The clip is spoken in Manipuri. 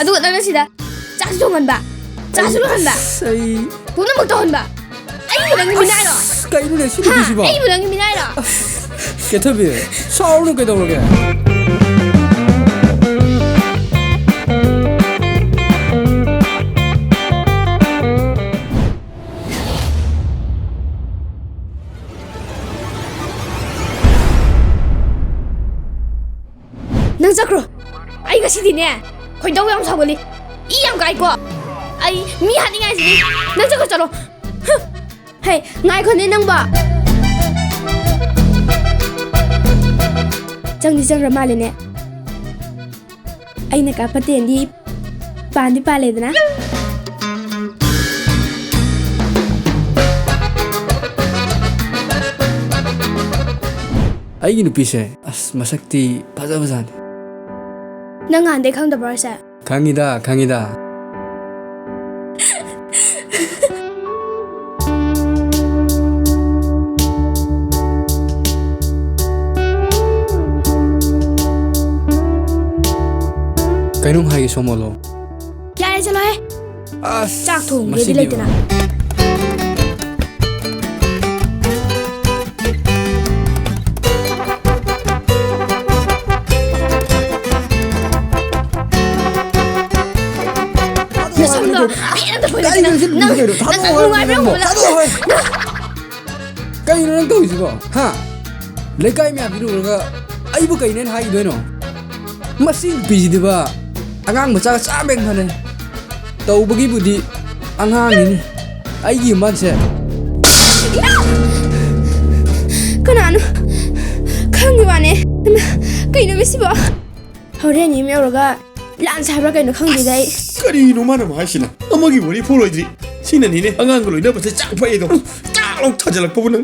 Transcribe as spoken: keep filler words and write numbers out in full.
ꯑꯗꯨꯒ ꯅꯪꯅ ꯁꯤꯗ ꯆꯥꯛꯁꯨ ꯊꯣꯡꯍꯟꯕ, ꯆꯥꯁꯨ ꯂꯣꯟꯍꯟꯕ, ꯑꯁ, ꯑꯩ ꯄꯨꯝꯅꯃꯛ ꯇꯧꯍꯟꯕ꯫ ꯑꯩꯕꯨ ꯅꯪꯒꯤ ꯃꯤꯅꯥꯏꯔꯣ? ꯑꯁ, ꯀꯩꯅꯣꯅꯦ ꯁꯤ ꯍꯥ? ꯅꯨꯄꯤꯁꯤꯕꯣ? ꯑꯩꯕꯨ ꯅꯪꯒꯤ ꯃꯤꯅꯥꯏꯔꯣ? ꯀꯦꯊꯕꯤ, ꯁꯥꯎꯔꯨꯅꯨ ꯀꯩꯗꯧꯔꯒꯦ? ꯅꯪ ꯆꯠꯈ꯭ꯔꯣ꯫ ꯑꯩ ꯉꯁꯤꯗꯤꯅꯦ ꯈꯣꯏꯗꯧ ꯌꯥꯝ ꯁꯥꯎꯒꯠꯂꯤ꯫ ꯏ ꯌꯥꯝ ꯀꯥꯏꯀꯣ꯫ ꯑꯩ ꯃꯤ ꯍꯥꯠꯅꯤꯡꯉꯥꯏꯁꯤꯗꯤ꯫ ꯅꯪ ꯆꯠꯈ꯭ꯔꯣ, ꯆꯠꯂꯣ꯫ ꯍꯝ꯫ ꯍꯩ, ꯉꯥꯏꯈꯣꯅꯦ ꯅꯪꯕꯣ꯫ ꯆꯪꯗꯤ ꯆꯪꯈ꯭ꯔ ꯃꯥꯜꯂꯦꯅꯦ꯫ ꯑꯩꯅ ꯀꯥꯞꯄ ꯇꯦꯟꯗꯤ ꯄꯥꯟꯗꯤ ꯄꯥꯜꯂꯦꯗꯅ꯫ ꯑꯩꯒꯤ ꯅꯨꯄꯤꯁꯦ ꯑꯁ ꯃꯁꯛꯇꯤ ꯐꯖꯕꯖꯥꯠꯅꯤ꯫ ꯅꯪ ꯉꯍꯥꯟꯗꯩ ꯈꯪꯗꯕ꯭ꯔꯣ ꯍꯥꯏꯁꯦ? ꯈꯪꯉꯤꯗ, ꯈꯪꯉꯤꯗ꯫ ꯀꯩꯅꯣꯝ ꯍꯥꯏꯒꯦ, ꯁꯣꯃꯣꯂꯣ꯫ ꯌꯥꯔꯦ, ꯆꯠꯂꯣꯍꯦ꯫ ꯑꯁ, ꯆꯥꯛ ꯊꯣꯡꯒꯦꯗꯤ ꯃꯁꯤꯗꯤ ꯂꯩꯇꯅ꯫ ꯅꯁꯝꯗꯣ ꯄꯦꯟꯅ ꯐꯣꯏꯔꯛꯀꯦ ꯅꯪ꯫ ꯀꯩꯅꯣ ꯁꯤ ꯅꯪ, ꯅꯨꯄꯤꯁꯦ ꯅꯪ, ꯀꯩꯅꯣ? ꯅꯪ ꯊꯥꯗꯣꯛꯑꯣ ꯅꯨꯡꯉꯥꯏꯕ꯭ꯔꯥ ꯍꯥꯏꯕꯅꯤ ꯌꯦꯡꯉꯣꯕ ꯅꯪꯕꯣ꯫ ꯅꯪ? ꯊꯥꯗꯣꯛꯑꯣ ꯍꯥꯏ꯫ ꯀꯩꯅꯣ ꯅꯪ ꯇꯧꯔꯤꯁꯤꯕꯣ? ꯍꯥ? ꯂꯩꯀꯥꯏ ꯃꯌꯥꯝꯁꯤ ꯎꯔꯒ ꯑꯩꯕꯨ ꯀꯩꯅꯦꯅ ꯍꯥꯏꯈꯤꯗꯣꯏꯅꯣ? ꯃꯁꯤ ꯅꯨꯄꯤꯁꯤꯗꯤꯕ ꯑꯉꯥꯡ ꯃꯆꯥꯒ ꯆꯞ ꯍꯦꯛ ꯃꯥꯟꯅꯩ꯫ ꯇꯧꯕꯒꯤꯕꯨꯗꯤ ꯑꯉꯥꯡꯅꯤꯅꯦ꯫ ꯑꯩꯒꯤ ꯏꯃꯥꯟꯁꯦ꯫ ꯀꯅꯥꯅꯣ? ꯈꯪꯗꯦ ꯋꯥꯅꯦ꯫ ꯏꯃꯥ, ꯀꯩꯅꯣ ꯃꯤꯁꯤꯕꯣ? ꯍꯣꯔꯦꯟ ꯌꯨꯝ ꯌꯧꯔꯒ ꯂꯥꯟ ꯁꯥꯕ꯭ꯔꯥ ꯀꯩꯅꯣ ꯈꯪꯗꯦꯗ ꯑꯩ꯫ ꯑꯁ, ꯀꯔꯤꯅꯣ ꯃꯥꯅ ꯑꯃꯨꯛ ꯍꯥꯏꯁꯤꯅ? ꯑꯃꯒꯤ ꯋꯥꯔꯤ ꯐꯥꯎ ꯂꯣꯏꯗ꯭ꯔꯤ꯫ ꯁꯤꯅꯅꯤꯅꯦ ꯑꯉꯥꯡꯒ ꯂꯣꯏꯅꯕꯁꯦ ꯆꯥꯛ ꯐꯩꯗꯣ꯫ ꯆꯥꯛ ꯂꯥꯎ ꯊꯥꯖꯤꯜꯂꯛꯄꯕꯨ ꯅꯪ꯫